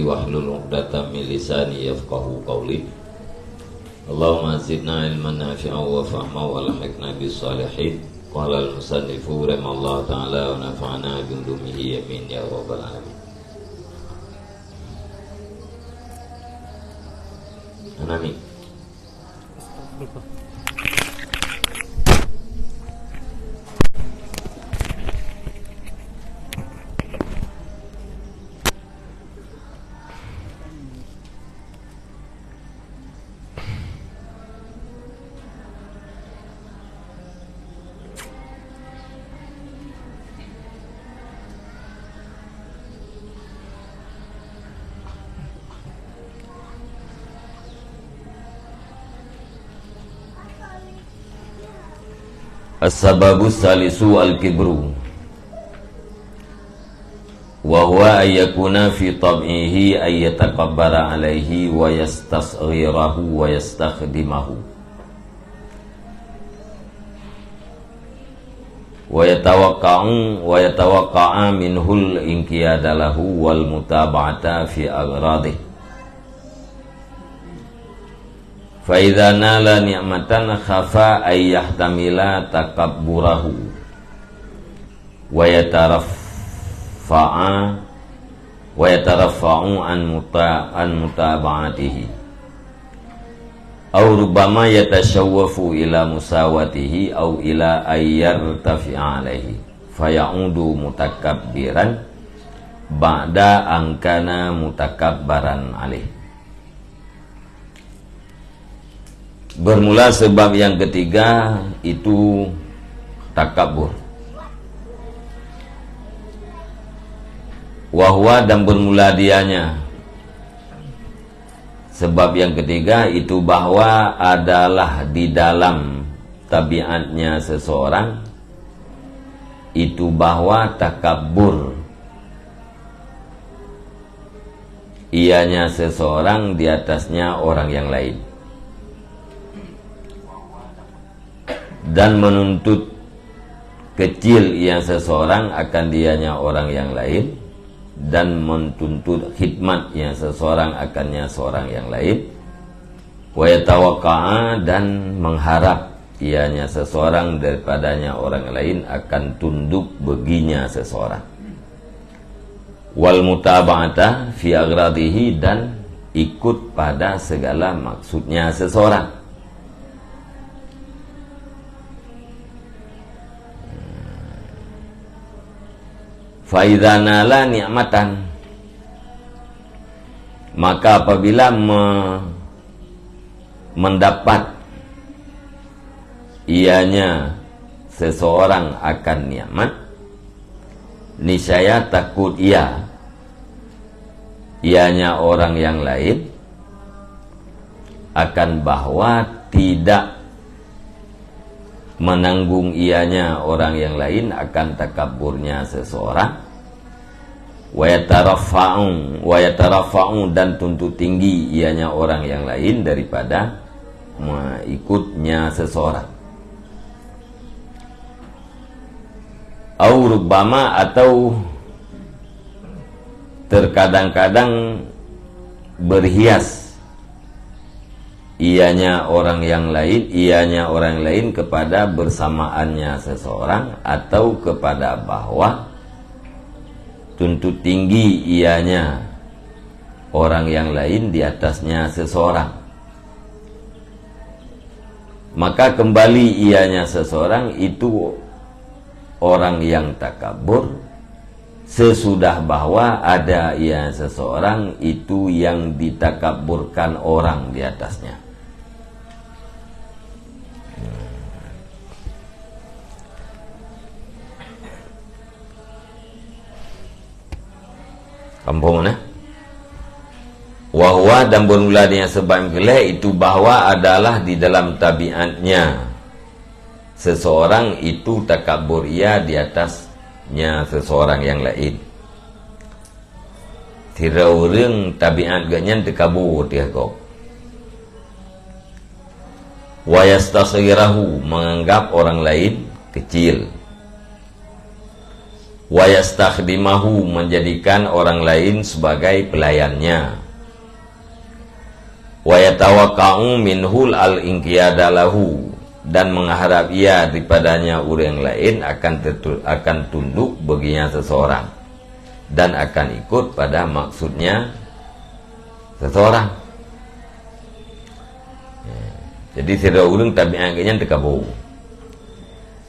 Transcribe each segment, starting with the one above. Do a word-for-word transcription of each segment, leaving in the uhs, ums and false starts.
wahlul 'uqdatam min lisani yafqahu qawli. Allahumma zidna ilman nafi'an wa fahma wa alhiqna bis shalihin. Qala al-musannifu rahimallahu ta'ala wa nafa'ana bi ulumihi, amin ya rabbal alamin. Amin. As-sababu salisu al-kibru, wa huwa an yakuna fi tab'ihi an yatakabbara alaihi wa yastasghirahu wa yastakhdimahu. Wa yatawaqqa'u, wa yatawaqqa'a minhul inqiyada lahu wal mutaba'ata fi aghradihi. Fa idza nala ni'matan khafa ay yahtamila takabburahu wa yataraffa'a, wa yatarafa'u an muta-, an mutaba'atihi. Au rubbama yatashawwafu ila musawatihi au ila ay yartafi'a alaihi. Faya'udu mutakabbiran ba'da an kana mutakabbaran alaih. Bermula sebab yang ketiga itu takabur. Wahwa, dan bermula dianya. Sebab yang ketiga itu bahwa adalah di dalam tabiatnya seseorang itu bahwa takabur ianya seseorang di atasnya orang yang lain, dan menuntut kecil ia seseorang akan dianya orang yang lain, dan menuntut khidmat ia seseorang akannya seorang yang lain, wa yatawaqqa'a, dan mengharap ianya seseorang daripadanya orang lain akan tunduk baginya seseorang. Wal mutaba'ata fi aghradihi, dan ikut pada segala maksudnya seseorang. Fa idza nala ni'matan, maka apabila me-, mendapat ianya seseorang akan nikmat, niscaya takut ia, ianya orang yang lain, akan bahwa tidak menanggung ianya orang yang lain akan takaburnya seseorang, wa yatarafa'u, wa yatarafa'u, dan tuntut tinggi ianya orang yang lain daripada mengikutnya seseorang. Au rubbama, atau terkadang-kadang berhias ianya orang yang lain, ianya orang lain kepada bersamaannya seseorang, atau kepada bahwa tuntut tinggi ianya orang yang lain di atasnya seseorang. Maka kembali ianya seseorang itu orang yang takabur, sesudah bahwa ada ia seseorang itu yang ditakaburkan orang di atasnya. Kampung mana? Wahwa, dan bermula dengan sebab yang keulhèe itu bahwa adalah di dalam tabiatnya seseorang itu takabur ia di atasnya seseorang yang lain. Sidroe ureueng tabiat geuhnyan takabur teuh gob. Wa yastasghirahu, menganggap orang lain kecil. Wa yastakhdimahu, menjadikan orang lain sebagai pelayannya. Wa yatawaqqa'u minhul al-inqiyada lahu, dan mengharap ia daripadanya ureuëng lain akan tetu-, akan tunduk baginya seseorang dan akan ikut pada maksudnya seseorang. Ya. Jadi sidroe ureuëng tabiat geuhnyan teukabô.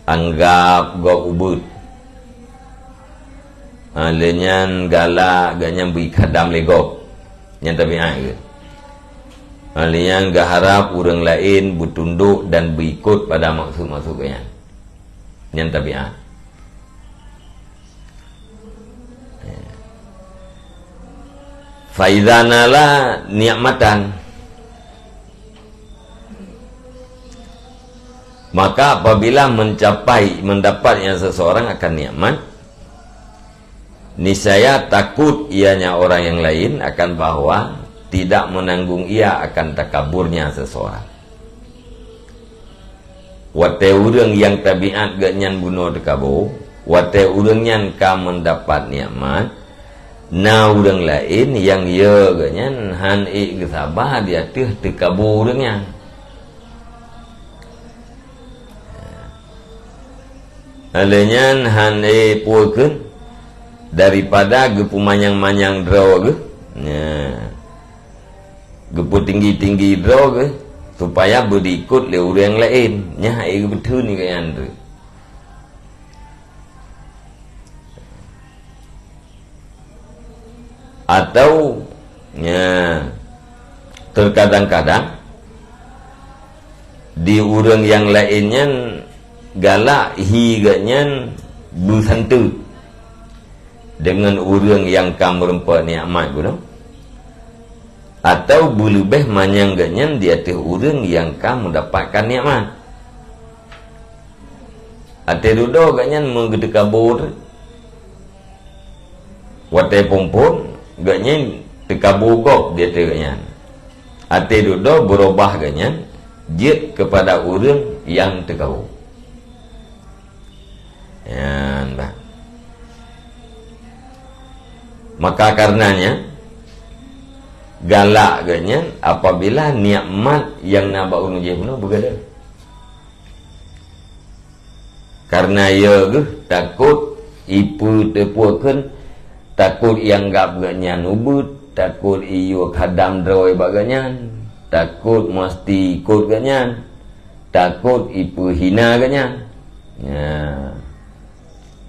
Anggab gob ubeuet. Ha, lheueh nyan galak geuhnyan bri khadam lé gob. Nyan tabiat geuh. Ha, lheueh nyan geuharab ureuëng laén beutundok dan beuikot pada maksud-maksud geuhnyan. Nyan tabiat. Fa iza nala ni'matan, maka apabila mencapai, mendapatnya seseorang akan nikmat, niscaya takut ianya orang yang lain akan bahwa tidak menanggung ia akan takaburnya seseorang. Watée ureuëng nyang tabiat geuhnyan bunoe teukabô, watée ureuëng nyan ka meudapat nikmat, na ureuëng laén nyang yö geuhnyan hán ék geusaba di ateueh teukabô ureuëng nyan. Lheueh nyan hán ék peue kheun daripada geupeumanyang-manyang droe geuh. Nya. Geupeutinggi-tinggi droe geuh, supaya beudiikot lé ureuëng laén. Nyan hai geubeuteun keu nyan tu. Atau, nya, terkadang-kadang, di ureuëng nyang laén nyan galak hi geuhnyan beusanteut deungon ureuëng nyang ka meurumpok nikmat geuh, atau beuleubeh manyang geuhnyan di ateueh ureuëng nyang ka meudapatkan nikmat. Até dudoe geuhnyan meugeuteukabô teuk. Watée phon-phon, geuhnyan teukabô gob di ateueh geuhnyan. Até dudoe beurubah geuhnyan jeuet keupada ureuëng nyang teukabô. Nyan bah. Maka karenanya, galak geuhnyan apabila nikmat nyang na bak ureuëng jih bunoe beugadôh. Kareuna yö geuh takot ipeuteupue kheun, takot ianggab geuhnyan ubeuet, takot iyue khadam droe bak geuhnyan, takot musti ikot geuhnyan, takot ipeuhina geuhnyan. Nya.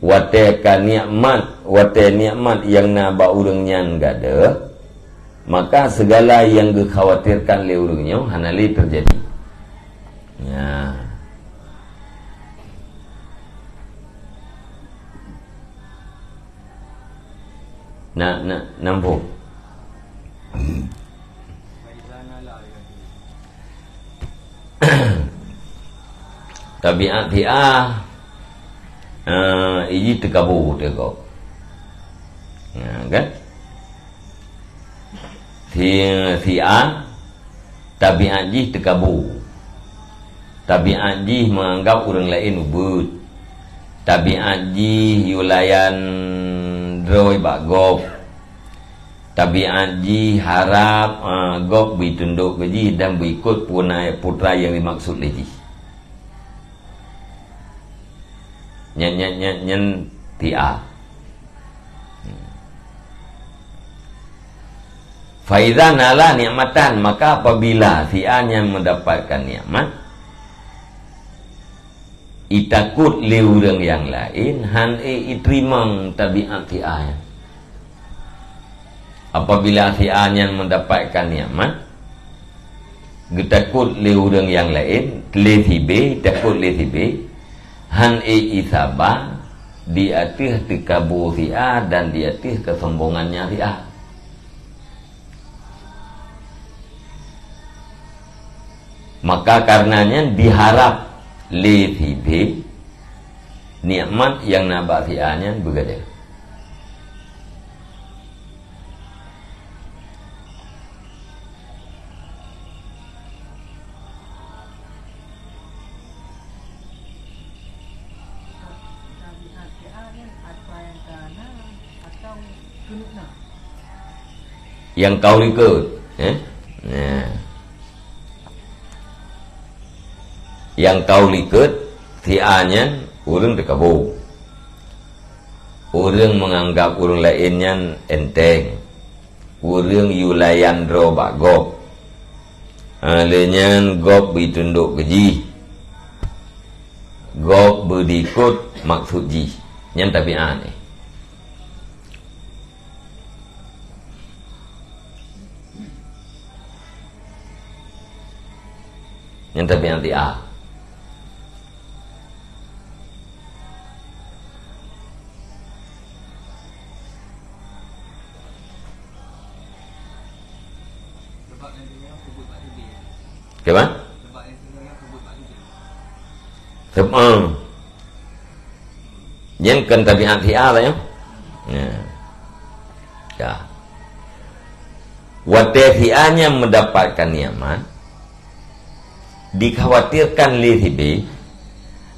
Watée ka nikmat, watée nikmat nyang na bak ureuëng nyan gadôh, maka segala nyang geukhawatirkan lé ureuëng nyoe hana lé teujadi. Nya. Na, na, nampung. Tabiat si'a, eh, iji teukabô teuh gob. Ya, kan? Si, si'a, tabiat jih teukabô. Tabiat jih meunganggab ureuëng laén ubeuet. Tabiat jih yue layan droe bak gob. Tabiat jih harab, a, gob beutundok keu jih dan beuikot puna-, putra nyang dimaksud lé jih. Nyan, nyan, nyan, nyan si'a. Fa iza nala nikmatan, maka apabila si'a nyan meudapatkan nikmat, itakot lé ureuëng nyang laén, hán ék iteurimong tabiat si'a nyan. Apabila si'a nyan meudapatkan nikmat, geutakot lé ureuëng nyang laén, lé si B, takot lé si B, hán ék isaba di ateueh teukabô si'a dan di ateueh keusombongannya si'a. Maka kareuna nyan diharab lé si B nikmat nyang na bak si'a nyan beugadôh. Nyang ka u likot, eh? Nah. Nyang ka u likot, si A nyan ureuëng teukabu. Ureuëng meunganggab ureuëng laén nyan enteng. Ureuëng yue layan droe bak gob. Ha, lheueh nyan gob beutundok keu jih. Gob beudiikot maksud jih. Nyan tabiat, eh. Nyan tabiat si A. Kiban? Seb-, eh. Nyan kon tabiat si A lah, ya. Ya. Ya. Watée si A nyan meudapatkan nikmat, dikhawatirkan lé si B,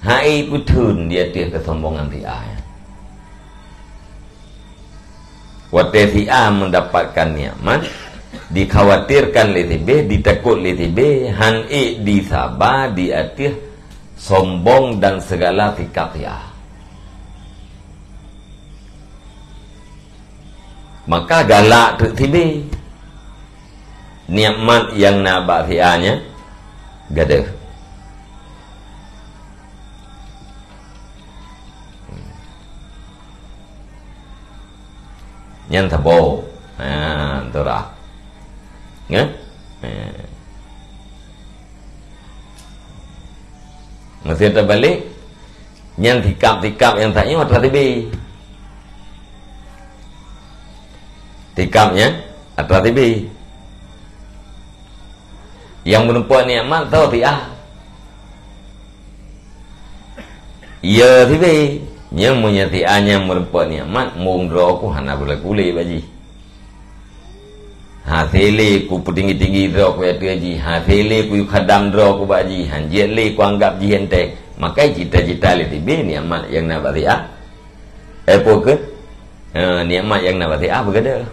hai peutheun di ateueh keusombongan si A nyan. Watée si A meudapatkan nikmat, dikhawatirkan lé si B, ditakot lé si B, han ék disaba di ateueh sombong dan segala sikap si A. Maka galak teuk si B. Nikmat nyang na bak si A nyan gadôh. Nyan saboh. Ha, tu dah. Nggak? Ha. Masa terbalik, nyan sikap-sikap nyang tanyoe atra si B. Sikap nyan atra si B. Nyang meureumpok nikmat tho si A. Iya si B. Nyan meunyoe si A nyang meureumpok nikmat, mueng droe ku hana beulaku lé bak jih. Hasé lé ku peutinggi-tinggi droe ku ateueh jih, hasé lé ku khadam droe ku bak jih, hanjeuet lé ku anggab jih enteng. Maka cita-cita lé si B nikmat nyang na bak si A. Eh, peue keuh? Eh, nikmat nyang na bak si A beugadôh.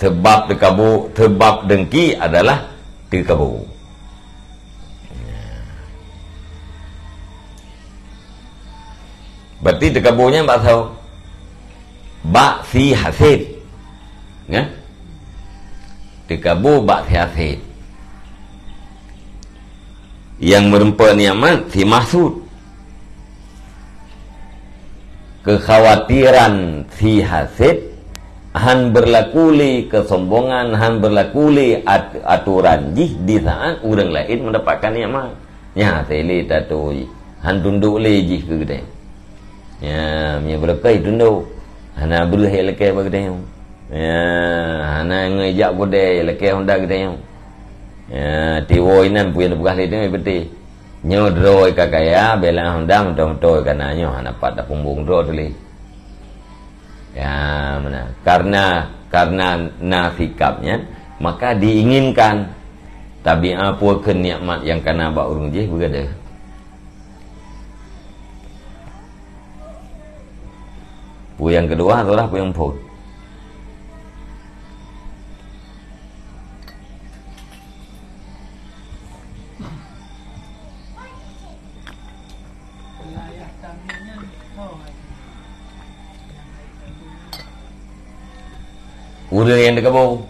Sebab teukabu, sebab dengki adalah teukabu. Berarti teukabu nyan bak soe? Bak si hasid. Kan? Teukabu bak si hasid. Nyang meureumpok nikmat si mahsud. Keukhawatiran si hasid han beurlaku lé keusombongan, han beurlaku lé at-, atoran jih di saat ureuëng laén meudapatkan nikmat. Nyan hasé lé tato jih, han tundok lé jih keu geutanyoe. Ya, meunyoe beulakée tundok, hana breueh jak lakée bak geutanyoe. Ya, hana ngon jak keudè lakée honda geutanyoe. Ya, tiwoe inan peue nyang teupeugah lé teuma peuté. Nyoe droe ka kaya, bela honda, moto-moto ka na, nyoe hana pat tapumbong droe teuh lé. Ya, meunan. Karena, karena na sikap nyan, maka diinginkan tabiat peue keu nikmat nyang ka na bak ureuëng jih beugadôh. Peue nyang keudua, adalah peue nyang phôn. Ureuëng nyang teukabu.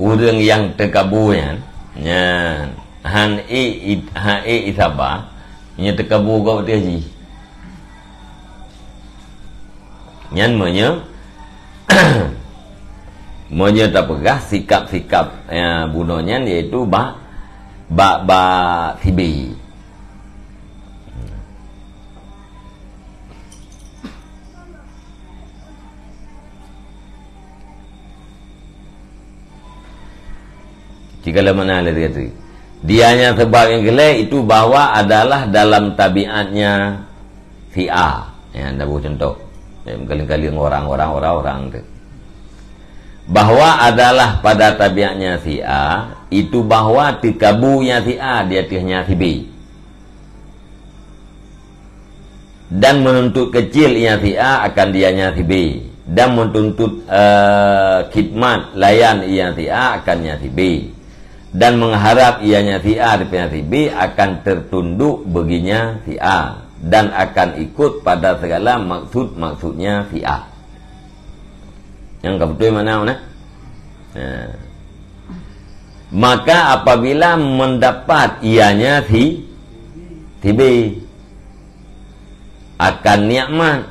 Ureuëng nyang teukabu nyan, nyan han ék i-, han ék isaba, nyan teukabu gob ateueh jih. Nyan meunyoe, meunyoe tapeugah sikap-sikap, ya, bunoe nyan, yaitu bak, bak, bak si B. Jika lam makna lé tadi. Dia nyan sebab nyang keulhèe itu bahwa adalah dalam tabiatnya si A. Ya, anda buat contoh. Ya, kali-kali orang, orang, orang, orang tu. Bahwa adalah pada tabiatnya si A, itu bahwa teukabunya si A di ateuehnya si B. Dan menuntut kecil ianya si A akan dianya si B, dan menuntut, eh, khidmat, layan, ianya si A akan nya si B, dan mengharap ianya si A daripada si B akan tertunduk baginya si A, dan akan ikut pada segala maksud-maksudnya si A. Nyang ka beutôi makna mana? Nah. Maka apabila mendapat ianya si, si B akan nikmat.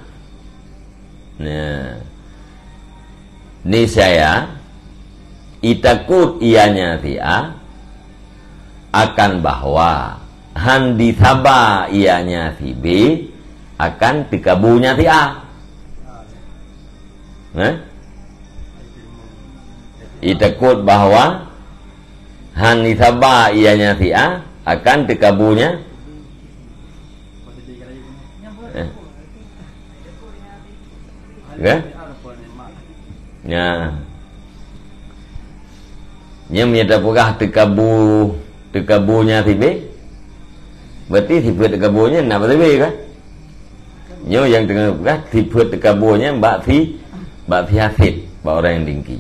Nah. Niscaya, itakut ianya si A akan bahwa han disaba ianya si B akan teukabunya si A. Nah. Itakut bahwa han disaba ianya si A akan teukabunya. Eh. Kan? Ya. Nyan meunyo tapeugah teukabu, teukabunya si B, berarti sifeuet teukabunya na bak si B kan? Nyoe nyang teungoh peugah sifeuet teukabunya bak si, bak si hasid, bak orang yang dengki.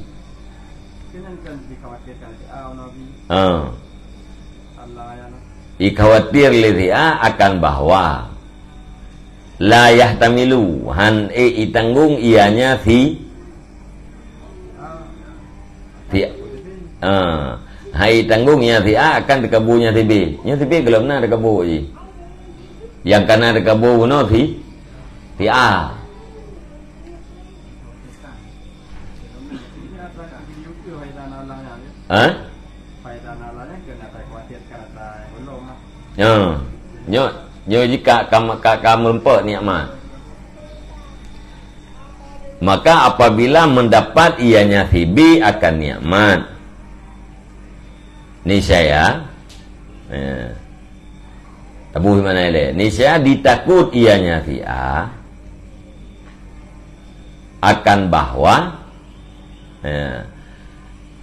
Ha. Ikhawatir lé si A akan bahwa la yahtamilu, han ék itanggong ianya si, si, ha, han ék itanggong ianya si A akan teukabunya si B. Nyoe si B golom na teukabu jih. Nyang kana teukabu bunoe si, si A. Ha? Ya. Nyoe, nyoe jika ka, ka, ka meureumpok nikmat. Maka apabila mendapat ianya si B akan nikmat, niscaya, ya. Tabu makna ilée. Niscaya ditakut ianya si A akan bahwa, ya,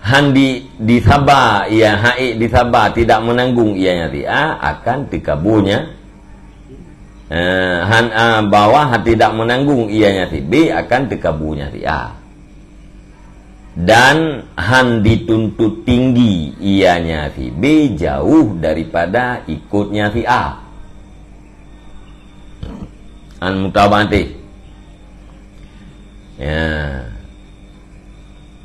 han di, disaba, ia han ék disaba, tidak menanggung ianya si A akan teukabunya, eh, han, ah, bahwa han tidak menanggung ianya si B akan teukabunya si A. Dan han dituntut tinggi ianya si B jauh daripada ikutnya si A. An mutabaatih. Ya.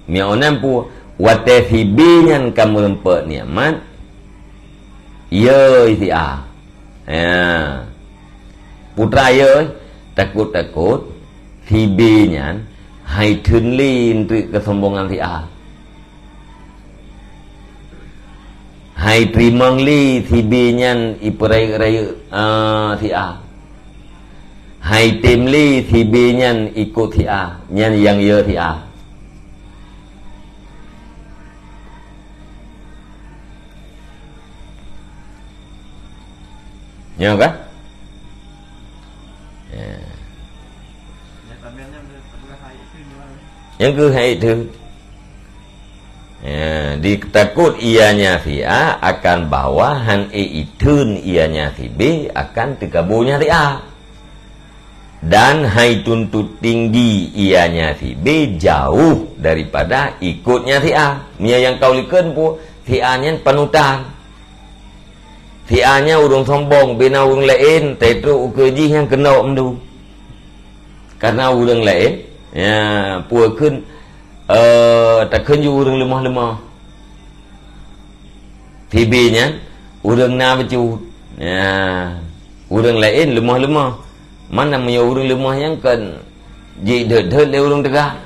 Miaonan pu watée si B nyan ka meureumpok nikmat, yo si A. Ya. Putra yo, takot-takot si B nyan hai theun lé treuk keusombongan si A. Hai teurimong lé si B nyan ipeurayeuk-rayeuk, ah, si A. Hai tem lé si B nyan ikot si A, nyan nyang yo si A. Nyo kan? Ya. Nyang keuh hai itu. Ya, ditakot ianya si A akan bahwa han ék itheun ianya si B akan teukabunya si A. Dan hai tuntut tinggi ianya si B jauh daripada ikutnya si A. Meunyo nyang ka likot pu, si A nyan panutan. Si A nyan ureuëng sombong, bina ureuëng laén, teutrok ukeue jih nyang keunok meudu. Karena ureuëng laén, ya, peue kheun, eh, takheun ju ureuëng leumoh-leumoh. Si B nyan ureuëng na bacut. Ya, ureuëng laén leumoh-leumoh. Mana meunyoe ureuëng leumoh nyan kon jideuet-deuet lé ureuëng teuga.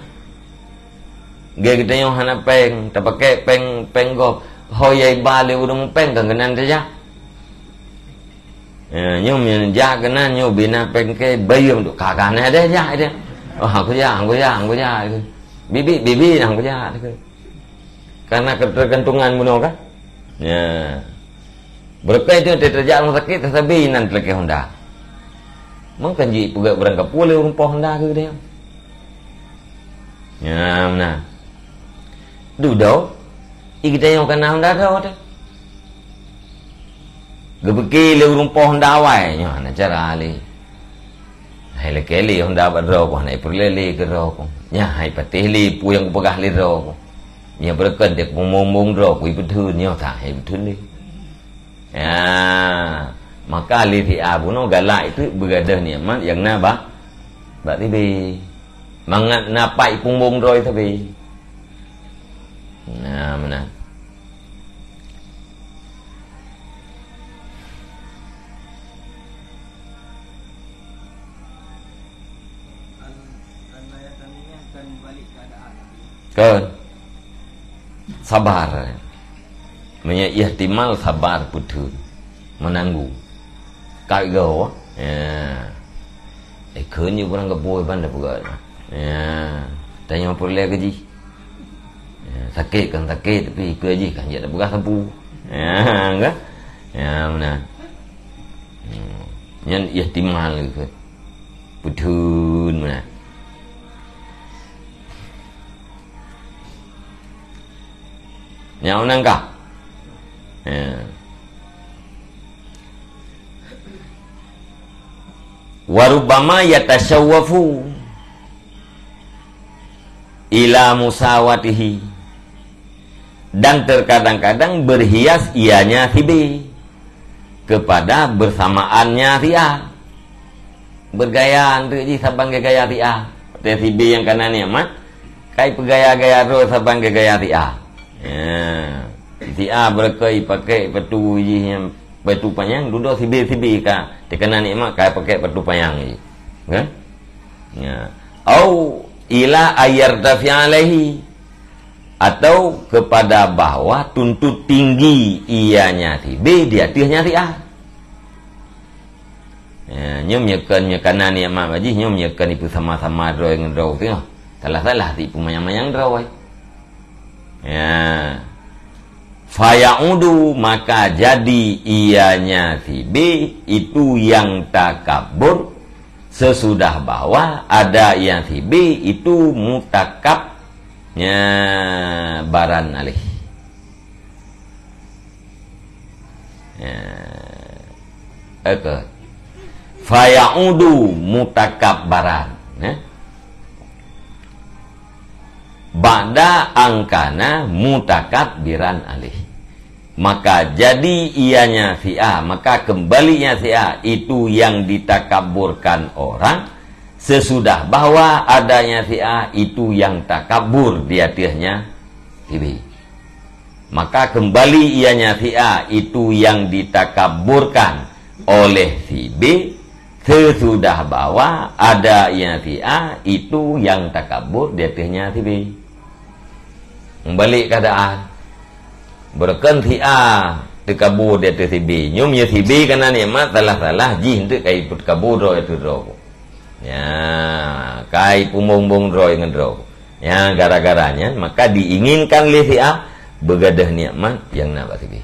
Geutanyoe hana péng, tapakée péng, péng gob. Ho yai ba lé ureuëng péng kan keunan tajak. Eh, nyoe meunyoe jak keunan nyoe bina péng kée bayeue duk ka-ka na deh jak deh. Oh, aku jak, aku jak, aku jak. Bibi, bibi nah aku jak. Karena ketergantungan bunoe kan. Ya. Beureukai tu tajak rumah sakit tasabe nan teulakée honda. Mangkan jih peugah barang kapue lé ureuëng po honda keu dia. Ya, meunan. Dudoe, i geutanyoe kana honda droe teuh. Geupike lé ureuëng po honda awai, nyoe hana cara lé. Hai lakée lé honda bak droe ku, hana ipeureulée lé keu droe ku. Nyan hai patéh lé peue nyang kupeugah lé droe ku. Nyan beureukan dek bumbong-bumbong droe ku ipeutheun, nyoe that hai peutheun lé. Ya, maka lé si'a bunoe galak itu beugadoh nikmat nyang na bak, bak sibée. Mangat na pat ipumbong droe sabe. Nah, meunan. Kon. Sabar. Meunyoe ihtimal sabar peutheun. Meunanggung. Ka geuh. Ya. Eh, kheun nyoe kurang geuboh ban dah peugah. Ya. Tanyoe peureulée keu jih. Ya, sakét kan sakét, tapi ikeu jih kan jak tapeugah sapeue. Ya, kan? Ya, meunan. Hmm. Nyan ihtimal ikeu. Peutheun meunan. Nyan meunan kah? Ya. Wa rubbama yatashawwafu ila musawatihi. Dan terkadang-kadang berhias ianya sibée kepada bersamaannya si'a. Bergaya anteuk jih saban gaya si'a. Teuh sibée nyang kana nikmat, kai peugaya-gaya droe saban gaya si'a. Ya. Si'a beureukai pakai patu jih nyang patu panyang, dudoe sibée-sibée ka. Teuh kana nikmat kai pakai patu panyang jih. Kan? Ya. Au ila ayyartafi alaihi. Atau kepada bahwa tuntut tinggi ianya sibée di ateueh nya si'a. Ya, nyoe meunyoe kon, meunyoe kana nikmat bak jih, nyoe meunyoe kon ipeusama-sama droe ngon droe teuh. Salah-salah si peumanyang-manyang droe. Ya. Fayaudu, maka jadi ianya sibée itu yang takabur, sesudah bahwa ada yang sibée itu mutakab nya baran alih. Ya. Oke. Fayaudu mutakabbaran. Ya. Ba'da angkana mutakabbiran alih. Maka jadi ianya si'a, maka kembalinya si'a itu yang ditakaburkan orang, sesudah bahwa adanya si'a itu yang takabur di ateueh nya sibée. Maka kembali ianya si'a itu yang ditakaburkan oleh sibée, sesudah bahwa adanya si'a itu yang takabur di ateueh nya sibée. Meubalek keuadaan. Beureukan si'a teukabô di ateueh sibée. Nyoe meunyoe sibée kana nikmat, salah-salah jih eunteuk kai peuteukabô droe ateueh droe. Ya, kai peumbong-bong droe ngon droe. Ya, gara-gara nyan, maka diinginkan lé si'a beugadoh nikmat nyang na bak sibée.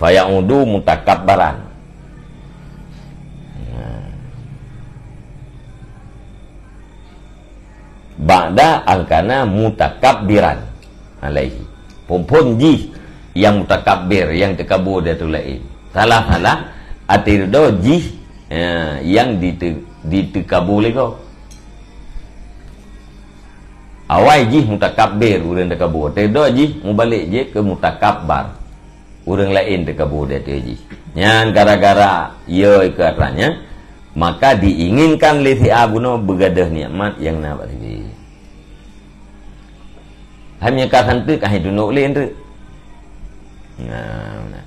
Fayaudu mutakabbaran. Nah. Ba'da angkana mutakabbiran alaihi. Phon-phon jih nyang mutakabbir, nyang teukabô di ateueh laén. Salah-salah, ateueh droe jih, eh, nyang dite-, diteukabô lé gob. Awai jih mutakabbir ureuëng teukabô, ateueh droe jih mubalek jih keu mutakabbar. Ureuëng laén teukabô di ateueh jih. Nyan gara-gara yo ikeu atra nyan, maka diinginkan lé si'a bunoe beugadoh nikmat nyang na bak sibée. Hai meunyoe ka santeuk, hai tunok lé eunteuk. Nah, nah.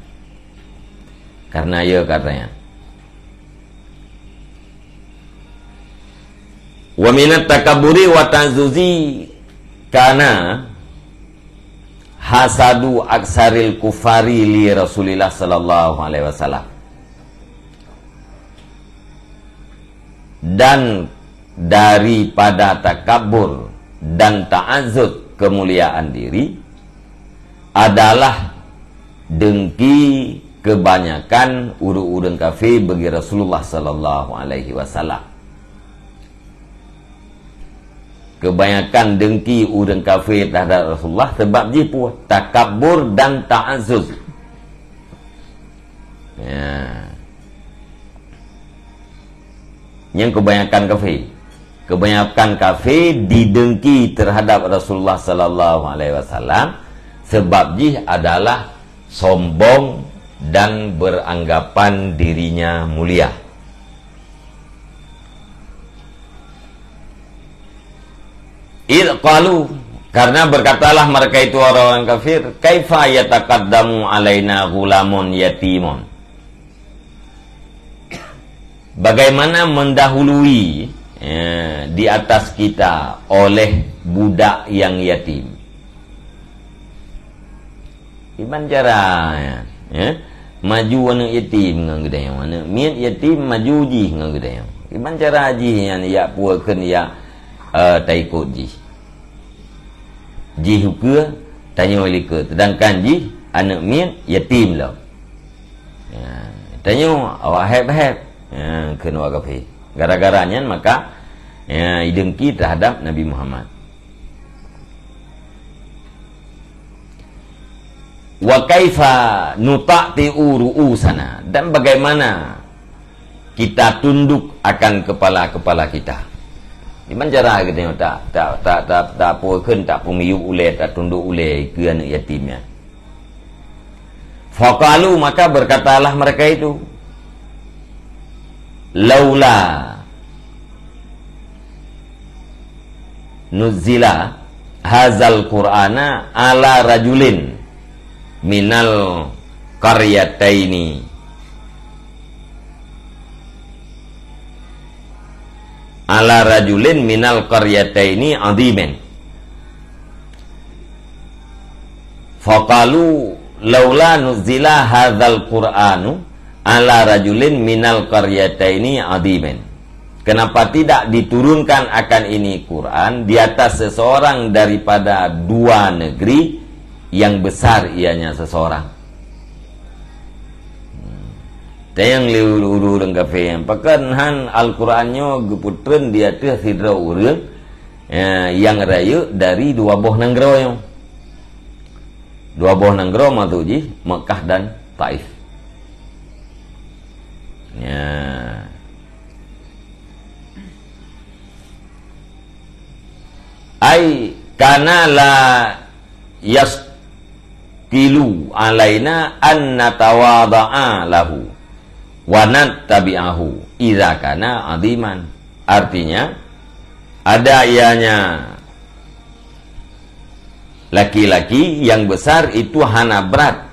Karena yo katanya. Wa minat takaburi wa ta'azzuzi kana hasadu aksaril kufari li Rasulillah sallallahu alaihi wasallam. Dan daripada takabur dan ta'azzuz kemuliaan diri adalah dengki kebanyakan ureuëng-ureuëng kafé bagi Rasulullah sallallahu alaihi wasallam. Kebanyakan dengki ureuëng kafé terhadap Rasulullah sebab jih peue? Takabur dan ta'azzuz. Ya. Nyang kebanyakan kafé. Kebanyakan kafé didengki terhadap Rasulullah sallallahu alaihi wasallam sebab jih adalah sombong dan beranggapan dirinya mulia. Idh qalu, karena berkatalah mereka itu orang-orang kafir, "Kaifa yataqaddamu alaina ghulamun yatimun?" Bagaimana mendahului, ya, di atas kita oleh budak yang yatim? Kiban cara nyan, ya? Maju aneuëk yatim ngon geutanyoe, aneuëk miet yatim maju jih ngon geutanyoe. Kiban cara jih nyan, yak peue kheun yak, eh, taikot jih. Jih ukeue, tanyoe likot. Sedangkan jih aneuëk miet yatim lom. Ya, tanyoe awak héb-héb. Ya, kheun awak kafé. Gara-gara nyan maka, ya, idengki terhadap Nabi Muhammad. "Wa kaifa nuta'ti'u ru'usana?" Dan bagaimana kita tunduk akan kepala-kepala kita? Kiban cara geutanyoe tak, tak, tak, tak, tak apoe kheun, tak peumiyueb ulée, tak tundok ulée keu aneuëk yatim nyan? Faqalu, maka berkatalah mereka itu, "Laula nuzila hazal Qur'ana ala rajulin minal qaryataini, ala rajulin minal qaryataini azimin." Faqalu, "Laula nuzila hadzal Qur'anu ala rajulin minal qaryataini azimin." Kenapa tidak diturunkan akan ini Quran di atas seseorang daripada dua negeri yang besar ianya seseorang? Tanyong lé ureuëng kafé, pakon han Al-Quran nyoe geupeutreun di ateueh sidroe ureuëng, ya, nyang rayeuk dari dua boh nanggroe nyoe? Dua boh nanggroe maksud jih Makkah dan Taif. Ya. Ai kana la yasqilu alaina an natawada'a lahu wa nattabi'ahu idza kana aziman. Artinya, ada ianya laki-laki yang besar itu hana berat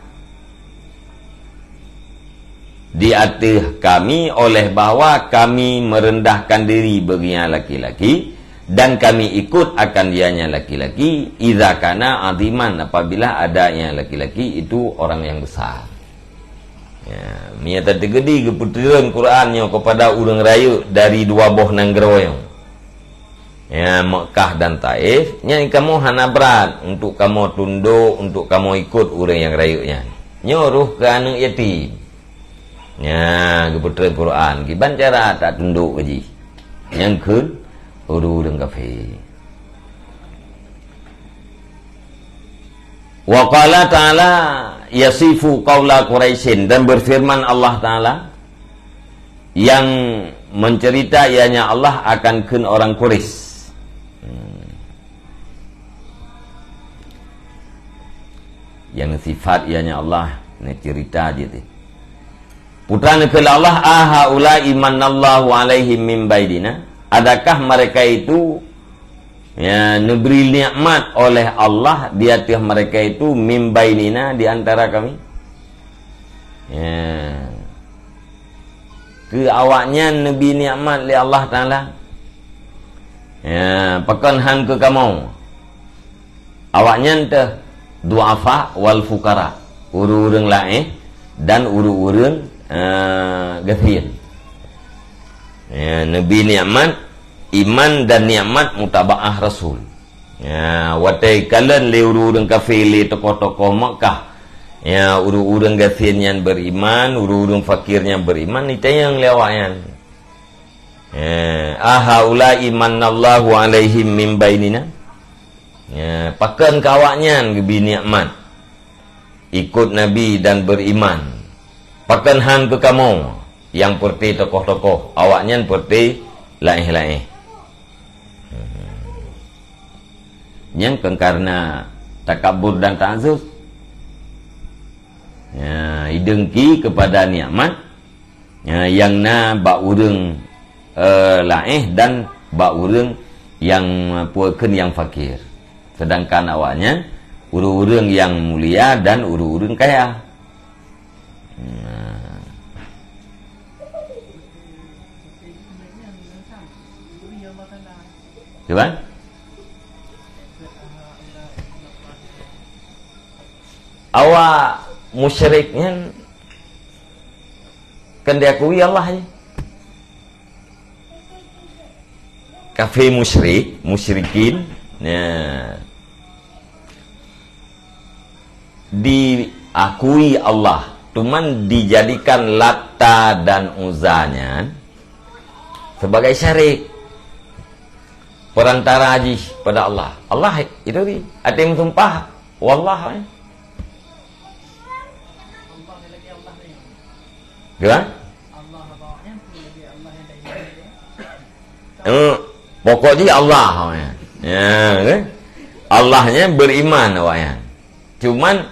di ateueh kami oleh bahwa kami merendahkan diri bagi nyang laki-laki dan kami ikut akan ianya laki-laki, idza kana aziman, apabila ada nyang laki-laki itu orang yang besar. Ya, meunyo tateukeudi geupeutreun Quran nyoe kepada ureuëng rayeuk dari dua boh nanggroe nyoe. Ya, Makkah dan Taif, nyan kamoe hana brat untuk kamoe tundok, untuk kamoe ikot ureuëng nyang rayeuk nyan. Nyoe roh keu aneuëk yatim. Ya, geupeutreun Quran, kiban cara tatundok keu jih. Nyang kheun ureuëng kafé. Wa qala ta'ala yasifu qaula Quraisyin, dan berfirman Allah Ta'ala yang mencerita ianya Allah akan kheun orang Quraisy. Hmm. Yang sifat ianya Allah, ni cerita je tu. Putra neukheun Allah, "Ahaula imanallahu alaihim min bainina?" Adakah mereka itu, ya, neubri nikmat oleh Allah di ateueh mereka itu, min bainina, di antara kami? Ya. Keu awaknyan neubri nikmat lé Allah Taala. Ya, pakon han keu kamoe? Awaknyan teuh du'afa wal fuqara, ureuëng-ureuëng laén dan ureuëng-ureuëng, eh, gasien. Ya, neubri nikmat iman dan nikmat mutabaah Rasul. Ya, watée kalon lé ureuëng-ureuëng kafé, lé tokoh-tokoh Makkah, ya, ureuëng-ureuëng gasien nyan beriman, ureuëng-ureuëng fakir nyan beriman, ditanyong lé awaknyan. Eh, ahaula'i mannallahu alaihim min bainina. Ya, pakon keu awaknyan geubri nikmat ikot Nabi dan beriman. Pakon han keu kamoe nyang peureuté tokoh-tokoh, awaknyan peureuté laéh-laéh. Nyang kon karena takabur dan ta'azzuz. Ya, idengki kepada nikmat, ya, nyang na bak ureuëng, eh, laéh dan bak ureuëng nyang peue kheun nyang fakir. Sedangkan awaknyan ureuëng-ureuëng nyang mulia dan ureuëng-ureuëng kaya. Nah. Cuba? Awak musyrik nyan kan diakui Allah je. Kafé musyrik, musyrikin, ya, diakui Allah, cuman dijadikan Latta dan Uzza nyan sebagai syarik, perantara jih pada Allah. Allah itu di, ada yang sumpah, wallah, eh. Kan? Eh, pokok jih Allah, ya. Ya, kan? Allahnya beriman, awaknyan. Cuman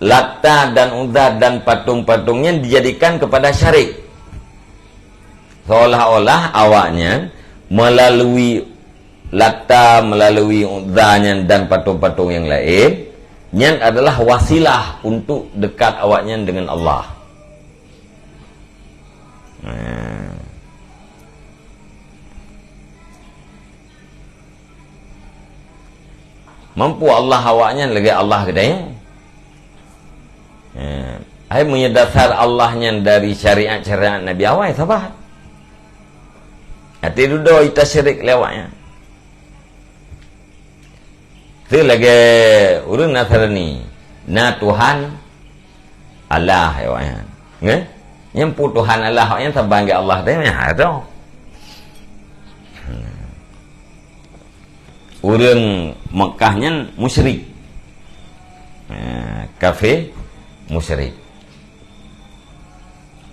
Latta dan Uzza dan patung-patungnya dijadikan kepada syarik. Seolah-olah awaknyan melalui Latta, melalui Uzza nyan dan patung-patung yang lain, nyan adalah wasilah untuk dekat awaknyan dengan Allah. Nah. Mampu Allah awaknyan lagée Allah keudeh. Eh, hai meunyoe dasar Allah nyan dari syariat-syariat Nabi awai, saban. Até dudoe ita syirik lé awaknyan. Teu lagée ureuëng Nasrani, na Tuhan Allah, ya, awaknyan. Nggih? Nyang peue Tuhan Allah, awaknyan saban lagée Allah teuh, nyan hana. Ureuëng Mekah nyan musyrik. Ha, kafé musyrik.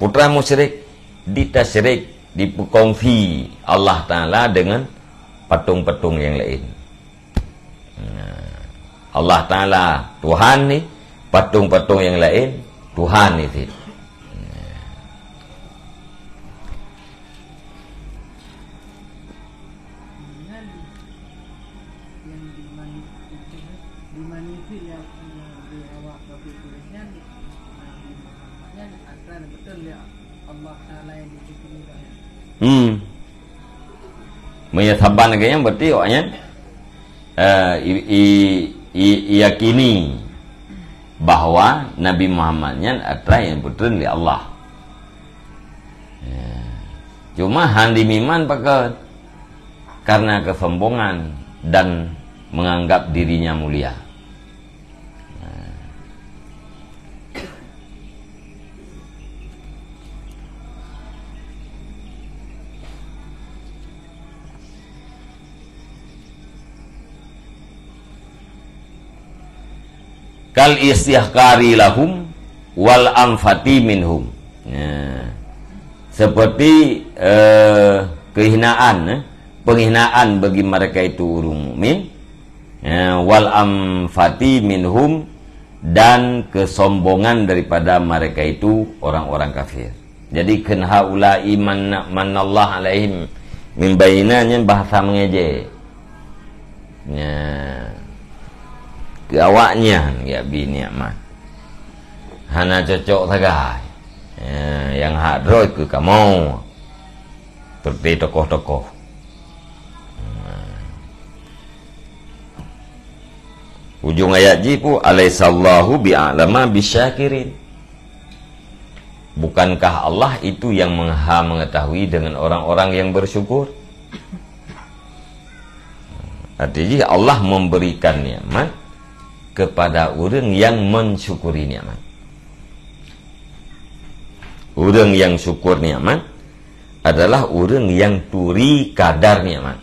Putra musyrik, ditasyrik, dipeukongsi Allah Taala dengan patung-patung yang lain. Nah, Allah Taala Tuhan ni, patung-patung yang lain Tuhan ni sit. Hmm. Meunyoe saban lagée nyan, berarti awaknyan, eh, i, i, i, iyakini bahwa Nabi Muhammad nyan atra nyang peutreun lé Allah. Ya. Cuma han dimiman pakon, karena kesombongan dan menganggap dirinya mulia. Kal istihqari lahum wal anfati minhum. Ya. Seperti, eh, kehinaan, eh, penghinaan bagi mereka itu ureuëng mukmin. Ya, wal anfati minhum, dan kesombongan daripada mereka itu orang-orang kafir. Jadi, kheun haula'i manna-, mannallahu alaihim min bainina nyan bahasa mengejek. Nya, keu awaknyan geubri nikmat. Hana cocok sagai. Ya, nyang hak droe keu kamoe. Seperti tokoh-tokoh. Ujong ayat jih pu, "Alaisallahu bi'a'lama bisyakirin." Bukankah Allah itu yang maha mengetahui dengan orang-orang yang bersyukur? Arti jih, Allah memberikan nikmat kepada ureuëng yang mensyukuri nikmat. Ureuëng yang syukur nikmat, adalah ureuëng nyang turi kadar nikmat.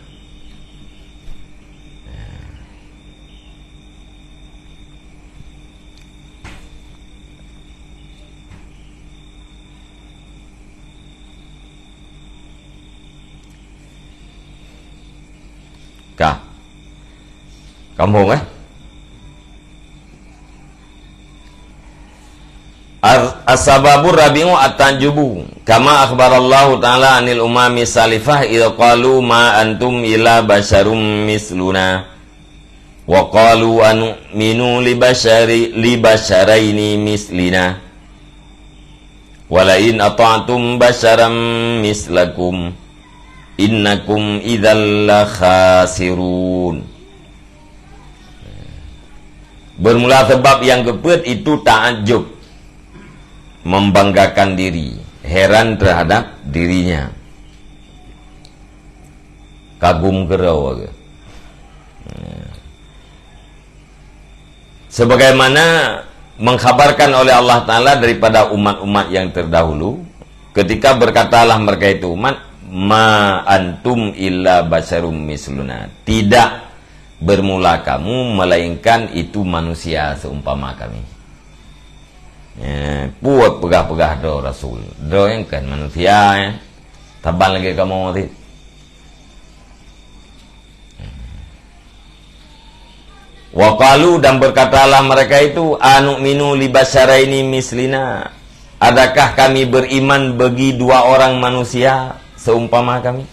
Ka. Kamoe, eh? As-, as-sababur rabi'u at-ta'ajjubu, kama akhbarallahu ta'ala anil umami salifah idh qalu ma antum illa basyarum misluna. Wa qalu anu'minu li basyari-, li basyaraini mislina. Wa la in ata'tum basyaram mislakum innakum idzal lakhasirun. Bermula sebab yang keupeuet itu takjub, membanggakan diri, heran terhadap dirinya. Kagum keudroe. Sebagaimana mengkhabarkan oleh Allah Ta'ala daripada umat-umat yang terdahulu, ketika berkatalah mereka itu umat, "Ma antum illa basyarum misluna." Tidak bermula kamu, melainkan itu manusia seumpama kami. Eh, puet peugah-peugah droe rasul. Droe nyang kan manusia, eh. Saban lagée kamoe sit. Wa qalu, dan berkatalah mereka itu, "Anu'minu li basyaraini mislina." Adakah kami beriman bagi dua orang manusia seumpama kami?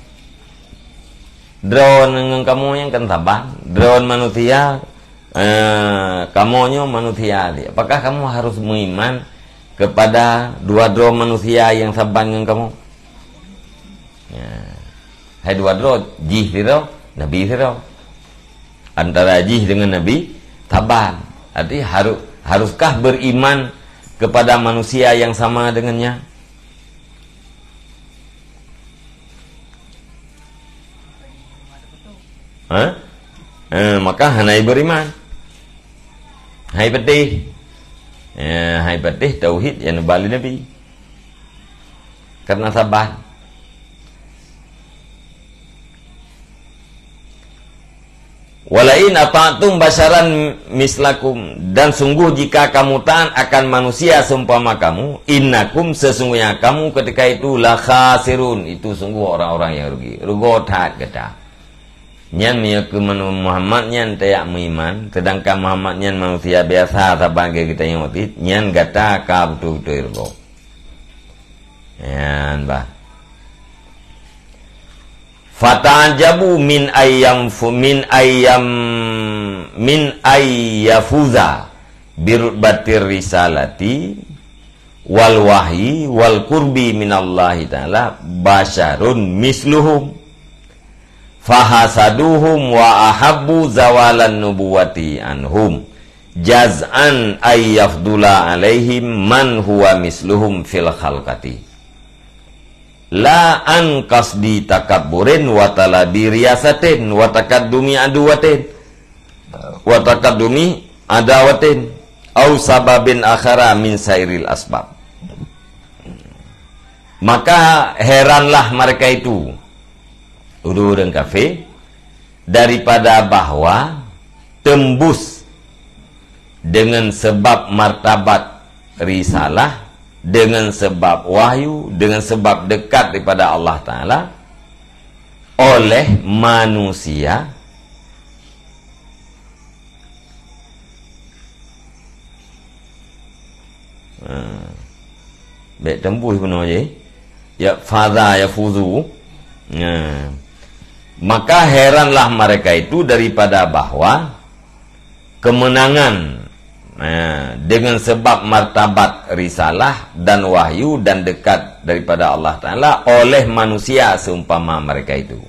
Droe ngon kamoe nyang kan saban, droe manusia, eh, kamoe nyoe manusia. Apakah kamu harus meuiman kepada dua droe manusia nyang saban ngon kamoe? Ya. Hai dua droe, jih sidroe, Nabi sidroe. Antara jih dengan Nabi, saban. Arti haru-, haruskah beriman kepada manusia yang sama dengannya? Ha? Eh, maka hana beriman. Hai peuteh. Eh, hai peuteh tauhid nyang neuba lé Nabi. Karena saban. "Walain ata'tum basyaran mislakum," dan sungguh jika kamu taat akan manusia seumpama kamu, "innakum," sesungguhnya kamu ketika itu, "lakhasirun," itu sungguh orang-orang yang rugi. Rugoe that gata. Nyan meunyoe keu manu-, Muhammad nyan tajak meuiman, sedangkan Muhammad nyan manusia biasa saban lagée geutanyoe, nyan gata ka beutôi-beutôi rugoe. Nyan bah. Fata'ajabu min ayyam fu-, min ayyam, min ayyafuza birutbatir risalati wal wahyi wal qurbi minallahi ta'ala basyarun misluhum. Fahasaduhum wa ahabbu zawalan nubuwati anhum, jaz'an ay yafdula alaihim man huwa misluhum fil khalqati. La an qasdi takabburin wa talabi riyasatin wa takaddumi aduwatin, wa takaddumi adawatin, au sababin akhara min sairil asbab. Maka heranlah mereka itu, ureuëng kafé, daripada bahwa tembus dengan sebab martabat risalah, dengan sebab wahyu, dengan sebab dekat daripada Allah Ta'ala oleh manusia. Ha. Bék tembus bunoe jih. Ya, faza yafuzu. Ha. Maka heranlah mereka itu daripada bahwa kemenangan, ha, dengan sebab martabat risalah dan wahyu dan dekat daripada Allah Ta'ala oleh manusia seumpama mereka itu.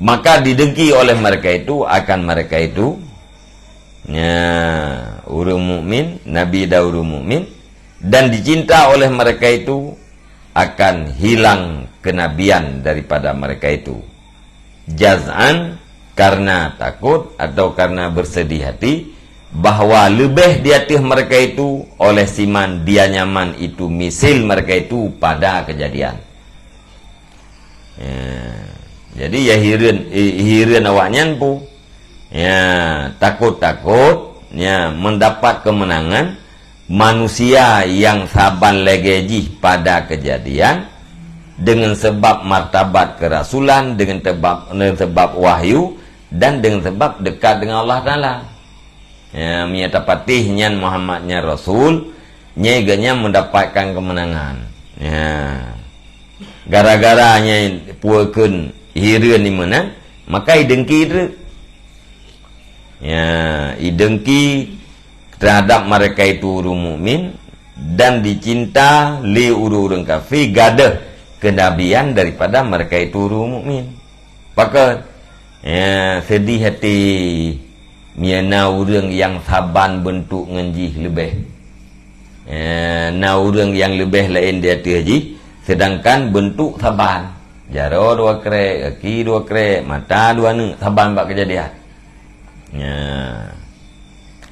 Maka didengki oleh mereka itu akan mereka itu, ya, ureuëng mukmin, nabi dan ureuëng mukmin, dan dicinta oleh mereka itu akan hilang kenabian daripada mereka itu. Jaz'an, karena takut atau karena bersedih hati, bahwa leubeh di ateueh mereka itu oleh siman dia nyaman itu misil mereka itu pada kejadian. Ya. Jadi, ya hireuen, i-, hireuen awaknyan pu. Ya, takot-takot, ya, mendapat kemenangan manusia yang saban lagée jih pada kejadian, dengan sebab martabat kerasulan, dengan sebab, dengan sebab wahyu, dan dengan sebab dekat dengan Allah Taala. Ya, meunyo tapatéh nyan Muhammad nyan rasul, nyan geuhnyan mendapatkan kemenangan. Ya. Gara-gara nyan pukeun hireuen iman nyan, maka idengki treuk. Ya, idengki terhadap mereka itu ureuëng mukmin dan dicinta lé ureuëng-ureuëng kafé gadôh kenabian daripada mereka itu ureuëng mukmin. Pakon? Ya, sedih hati. Mia na ureuëng nyang saban beuntuk ngon jih leubeh. Ya, na ureuëng nyang leubeh laén di ateueh jih, sedangkan beuntuk saban. Jaroe dua krek, gaki dua krek, mata dua neuk, saban bak keujadian. Ya.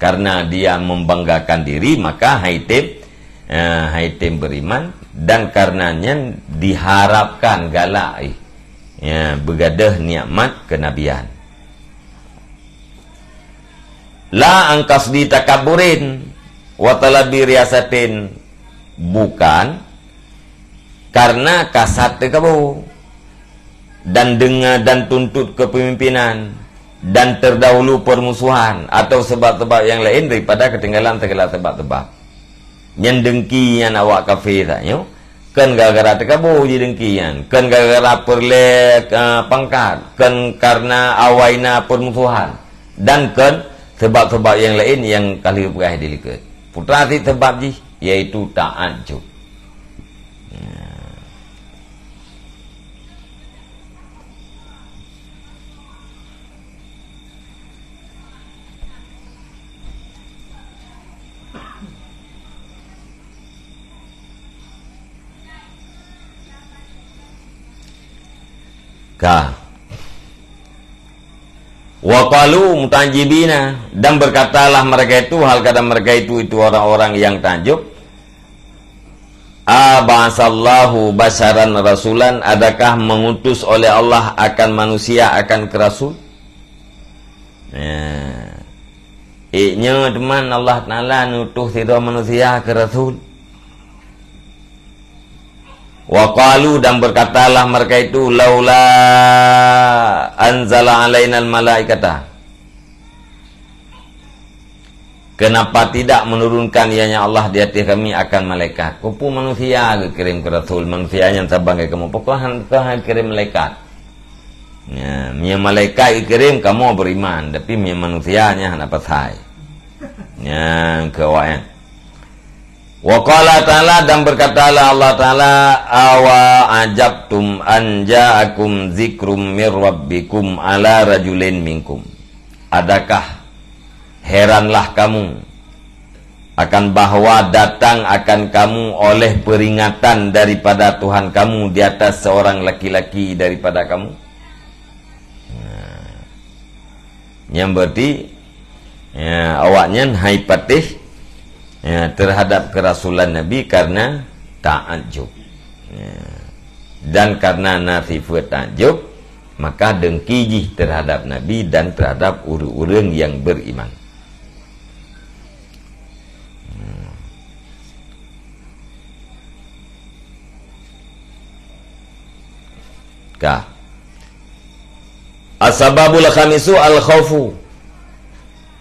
Karena dia membanggakan diri, maka haitem, eh, haitem beriman, dan karena nyan diharapkan galak, eh, ya, beugadôh nikmat kenabian. La an qasdi takabburin wa talabi riasatin, bukan karena kasat teukabô dan dengar dan tuntut kepemimpinan dan terdahulu permusuhan atau sebab-sebab yang lain daripada ketinggalan segala sebab-sebab. Nyan dengki nyan awak kafé tanyoe, kon gara-gara teukabô jidengki nyan, kon gara-gara peureulée, eh, pangkat, kon karena awai na permusuhan, dan kon sebab-sebab yang lain nyang ka lheueh peugah di likot. Putra cit sebab jih, yaitu taajub. Ka. Wa qalu mutajibina, dan berkatalah mereka itu, hal kata mereka itu, itu orang-orang yang takjub, "Ab'asallahu basyaran rasulan, adakah mengutus oleh Allah akan manusia, akan ke rasul?" Ya. Ék nyoe teuma Allah Taala neutus sidroe manusia keu rasul. Wa qalu, dan berkatalah mereka itu, "Laula anzala alainal malaikata." Kenapa tidak menurunkan ianya Allah di ateueh kami akan malaikat? Keupeue manusia geukirém keu rasul, manusia nyang saban keu kamoe? Pakon han, pakon han kirém malaikat? Nya, meunyo malaikat geukirém, kamoe beriman, tapi meunyo manusia nyan hana pasai. Nyan keu awaknyan. Wa qala ta'ala, dan berkatalah Allah Taala, "Awa ajabtum an ja'akum zikrum mir rabbikum ala rajulin minkum." Adakah heranlah kamu akan bahwa datang akan kamu oleh peringatan daripada Tuhan kamu di atas seorang laki-laki daripada kamu? Nah, nyang berarti, ya, awaknyan hai patéh, ya, terhadap kerasulan Nabi karena takjub. Ya. Dan karena na sifat takjub, maka dengki jih terhadap Nabi dan terhadap ureuëng-ureuëng yang beriman. Hmm. Ka. As-sababul khamisu al-khaufu.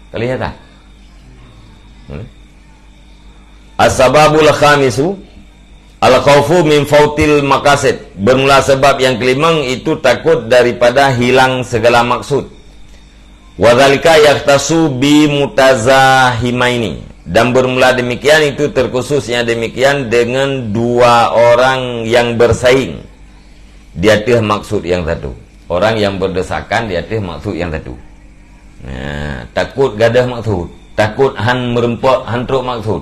Kelihatan? Hmm? As-sababul khamisu al-khaufu min fautil maqasid. Bermula sebab yang kelimang itu takut daripada hilang segala maksud. Wa dzalika yakhtassu bi mutazahimaini. Dan bermula demikian itu terkhusus yang demikian dengan dua orang yang bersaing di ateueh maksud yang satu. Orang yang berdesakan di ateueh maksud yang satu. Nah, takut gadôh maksud, takut han meureumpok, han trok maksud.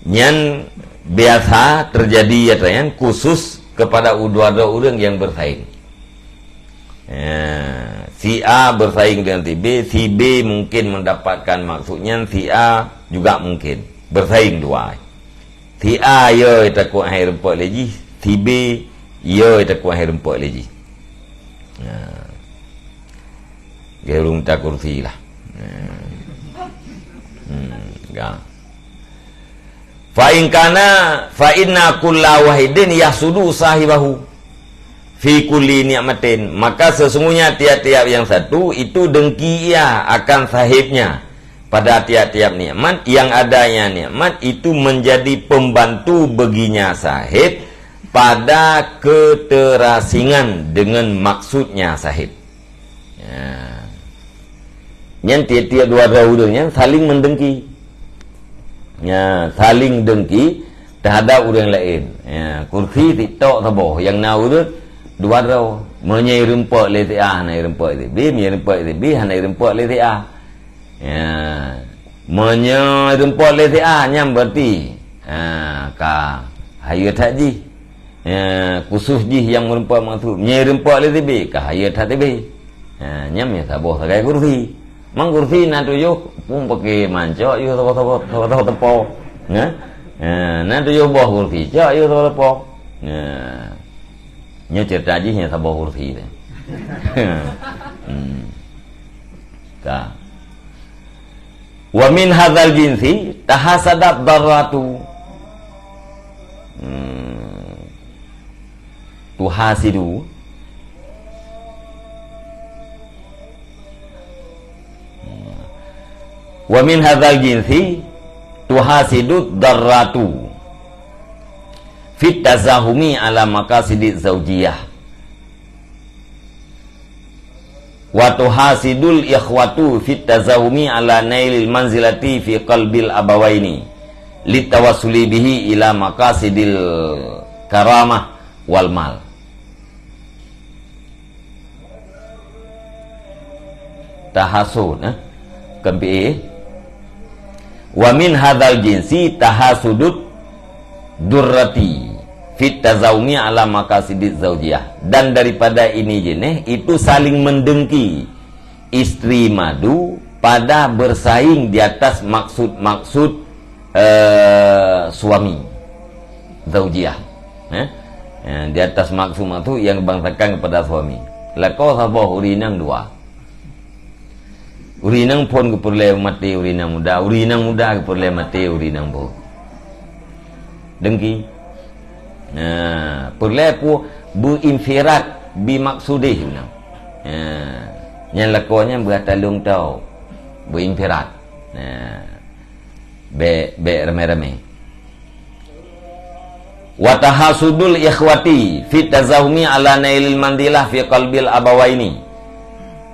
Nyan biasa terjadi, ya, nyan khusus kepada u-, dua-dua ureuëng yang bersaing. Ya, si A bersaing dengan si B, si B mungkin mendapatkan maksud nyan, si A juga mungkin. Bersaing dua. Si A yo takot hai reumpok lé jih, si B Yo, ita kuah rumpok lagi. Nah. Gerung ta kursi lah. Nah. Hmm, ga. Fa in kana, fa inna kulla wahidin yahsudu sahibahu fi kulli ni'matin. Maka sesungguhnya tiap-tiap yang satu itu dengki ia akan sahibnya pada tiap-tiap nikmat, yang adanya nikmat itu menjadi pembantu baginya sahib pada keterasingan dengan maksudnya sahib. Ya. Nyan tiap-tiap dua droe ureuëng nyan saling mendengki. Ya, saling dengki terhadap ureuëng laén. Ya, kursi sitok saboh, nyang na ureuëng dua droe. Meunyoe rumpok lé si A, hana rumpok si B, meunyoe rumpok si B, hana rumpok lé si A. Ya. Meunyoe rumpok lé si A, nyan berarti, ha, ka hayeue that jih. Ya, khusus jih nyang meureumpok maksud. Meunyoe rumpok lé si B, ka hayeue that si B. Ha, nyan meusaboh sagai kursi. Mang kursi na tujoh, pun pakai mancok, yue saboh-saboh, saboh-saboh teupok. Ya? Ha, na tujoh boh kursi, cok yue saboh teupok. Ya. Nyoe cerita jih nyang saboh kursi teh. Hmm. Ka. Wa min hadzal jinsi tahasadat darratu. Hmm. Tuhasidu. Wa min hadzal jinsi tuhasidud darratu fit tazahumi ala maqasidid zaujiyah. Wa tuhasidul ikhwatu fit tazahumi ala nailil manzilati fi qalbil abawaini litawassuli bihi ila maqasidil karamah wal mal. Tahasud, eh? Kempi, eh? Wa min hadzal jinsi tahasudud durrati fit tazaumi ala maqasidid zaujiyah. Dan daripada ini jenis itu saling mendengki istri madu pada bersaing di atas maksud-maksud, eh, suami. Zaujiyah. Eh? Eh, di atas maksud-maksud yang dibangsakan kepada suami. Lakoe saboh, ureuëng inong dua. Ureuëng inong phon geupeureulée maté ureuëng inong muda, ureuëng inong muda geupeureulée maté ureuëng inong boh. Dengki. Nah, peureulée pu beuinfirat bimaksudih. Nah, nyan lakoe nyan beuatalong tau. Beuinfirat. Nah, bék, bék ramé-ramé. Wa tahasudul ikhwati fit tazahumi ala nailil manzilah fi qalbil abawaini.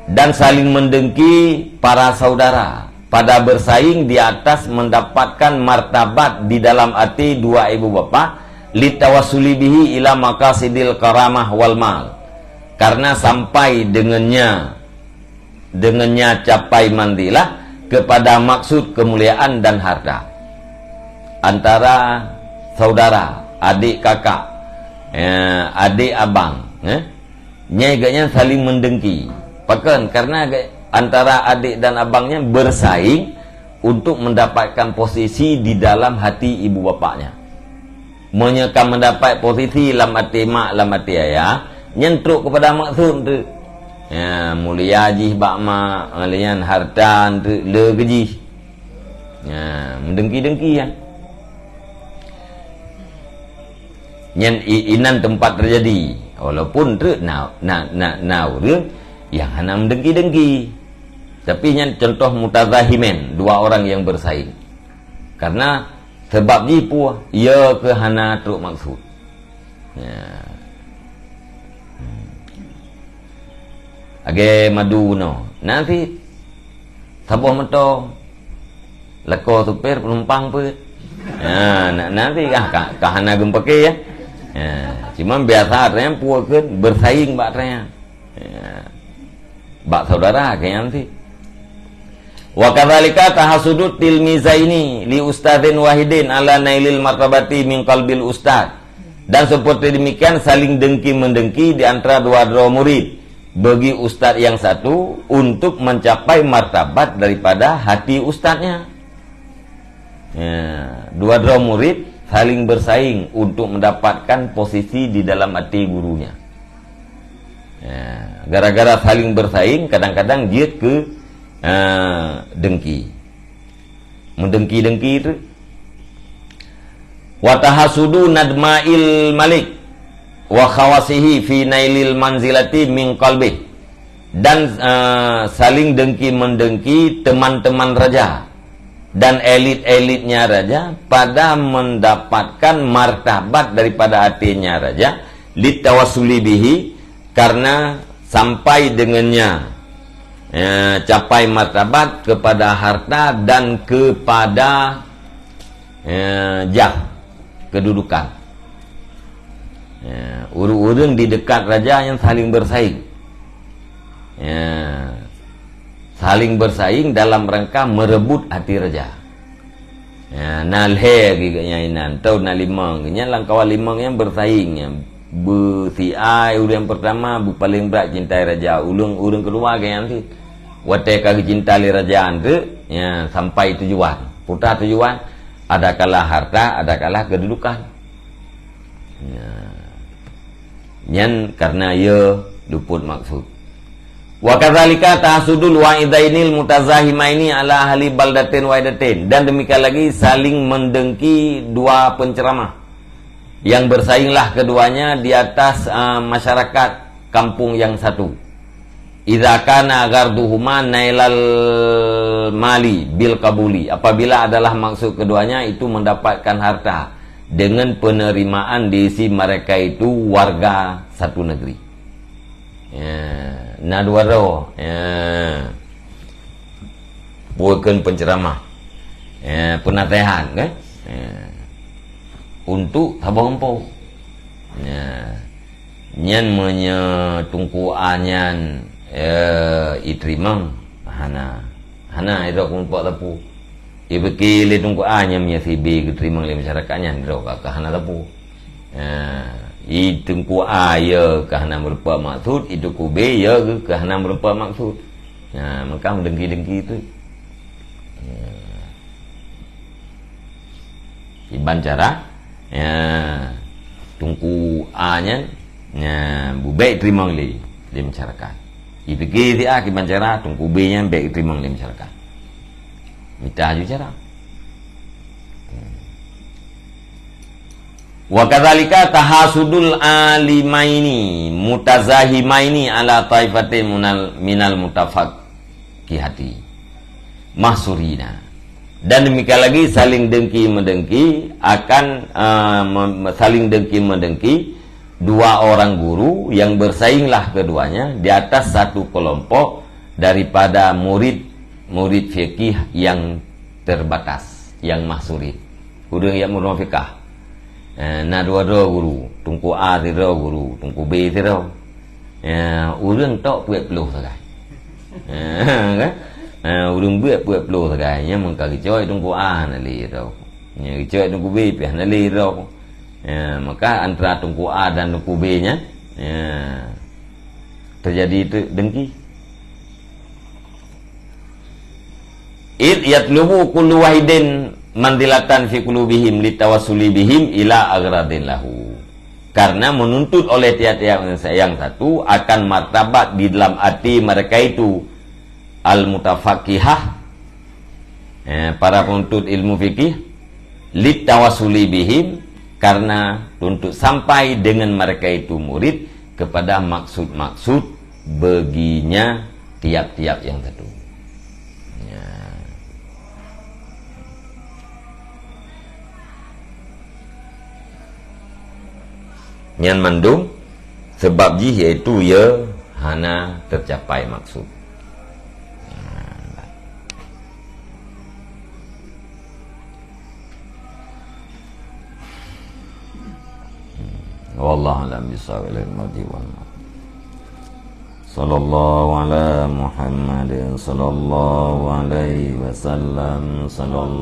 Dan saling mendengki para saudara pada bersaing di atas mendapatkan martabat di dalam hati dua ibu bapa, litawassuli bihi ila maqasidil karamah wal mal. Karena sampai dengannya dengannya capai manzilah kepada maksud kemuliaan dan harta. Antara saudara, adik kakak, eh, adik abang, eh, nyai geuhnyan saling mendengki. Pakon? Karena ge-, antara adik dan abangnya bersaing untuk mendapatkan posisi di dalam hati ibu bapaknya. Meunyoe ka meudapat posisi lam até mak, lam até ayah, nyan trok keupada maksud teuk. Ya, mulia jih bak mak, ngon lé nyan harta teuk le keu jih. Ya, meudengki-dengki nyan. Nyan i-, inan teumpat teujadi. Walaupun teuk na, na, na, na ureuëng nyang hana meudengki-dengki. Tapi nyan contoh mutazahimin, dua orang yang bersaing. Karena sabab jih peue, ya keu hana trok maksud. Ya. Hmm. Lagée madu bunoe. Na sit saboh moto, lakoe supir, penumpang peuet. Ya, na, na sit, ah, ka, ka hana geupake, ya. Ya, cuman biasa trok nyan peue kheun, bersaing bak trok nyan. Ya. Bak saudara keu nyan sit. Wa kadzalika tahasudut tilmizaini li ustadzin wahidin ala nailil martabati min qalbil ustadz. Dan seperti demikian saling dengki-mendengki di antara dua droe murid bagi ustadz yang satu untuk mencapai martabat daripada hati ustadznya. Ya, dua droe murid saling bersaing untuk mendapatkan posisi di dalam hati gurunya. Ya, gara-gara saling bersaing, kadang-kadang jeuet keu, eh, dengki. Meudengki-dengki tu. Wa tahasudu nadma'il malik wa khawasihi fi nailil manzilati min qalbih. Dan, eh, saling dengki-mendengki teman-teman raja dan elit-elitnya raja pada mendapatkan martabat daripada hatinya raja, litawasuli bihi, karena sampai dengannya, ya, capai martabat kepada harta dan kepada, ya, jah, kedudukan. Ya, ureuëng-ureuëng di dekat raja yang saling bersaing. Ya, saling bersaing dalam rangka merebut hati raja. Ya, na lhée geuh nyan inan, tau na limong geuh nyan, lam kawan limong nyan bersaing nyan. Beusiai ureuëng pertama, beupaléng brat cintai raja, ureuëng, ureuëng kedua geuh nyan cit. Watée ka geucinta lé raja anteuk, ya, sampai tujuan. Peue tujuan, ada kalah harta, ada kalah kedudukan. Ya. Nyan karena ia luput maksud. Wa kadzalika tahasudul wahidainil mutazahimaini ala ahli baldatin wahidatin. Dan demikian lagi saling mendengki dua penceramah yang bersainglah keduanya di atas, ah, masyarakat kampung yang satu. Idza kana gharduhuma nailal mali bil qabuli, apabila adalah maksud keduanya itu mendapatkan harta dengan penerimaan di sisi mereka itu warga satu negeri. Ya, na dua droe. Ya. Bukan penceramah. Ya, penasihat kan? Ya. Untuk saboh empu. Ya. Nyan meunyoe Teungku A nyan, eh, iteurimong, hana. Hana, idroe keu meurumpok sapeue. Ipike lé Teungku A nyan meunyoe si B geuteurimong lé masyarakat nyan, idroe ka, ka hana sapeue. Eh, i Teungku A ya ka hana meurumpok maksud, i Teungku B ya ka hana meurumpok maksud. Nah, maka meudengki-dengki tu. Ya. Iban cara, ya, Teungku A nyan, ya, bubek teurimong lé, lé masyarakat. Ipike si A kiban cara, Teungku B nyan bek teurimong lé masyarakat. Mita aju cara. Wa kadzalika tahasudul alimaini mutazahimaini ala taifatin minal, minal mutafaq- qihati mahsurina. Dan demikian lagi saling dengki-mendengki akan, eh, mem-, saling dengki-mendengki dua orang guru yang bersainglah keduanya di atas satu kelompok daripada murid-murid fikih yang terbatas, yang mahsurin. Ureuëng nyang meurunoe fikah. Eh, na dua droe guru, Teungku A sidroe guru, Teungku B sidroe. Ya, ureuëng tok peuet ploh sagai. Eh, kan? Eh, ureuëng beuet peuet ploh sagai. Nyan meuka geucok Teungku A hana lé droe. Nyan geucok Teungku B pih hana lé droe. Ya, maka antara Teungku A dan Teungku B nyan, ya, terjadi tu dengki. Id yatlubu kullu wahidin manzilatan fi qulubihim litawasuli bihim ila aghradin lahu. Karena menuntut oleh tiap-tiap yang satu akan martabat di dalam hati mereka itu al-mutafaqihah, eh, para penuntut ilmu fikih, litawasuli bihim, karena untuk sampai dengan mereka itu murid kepada maksud-maksud baginya tiap-tiap yang satu. Ya. Nyan mandum sebab jih yaitu ia hana tercapai maksud. Wallahu a'lam bishawab. Sallallahu ala Muhammadin sallallahu alaihi wasallam. Sallallahu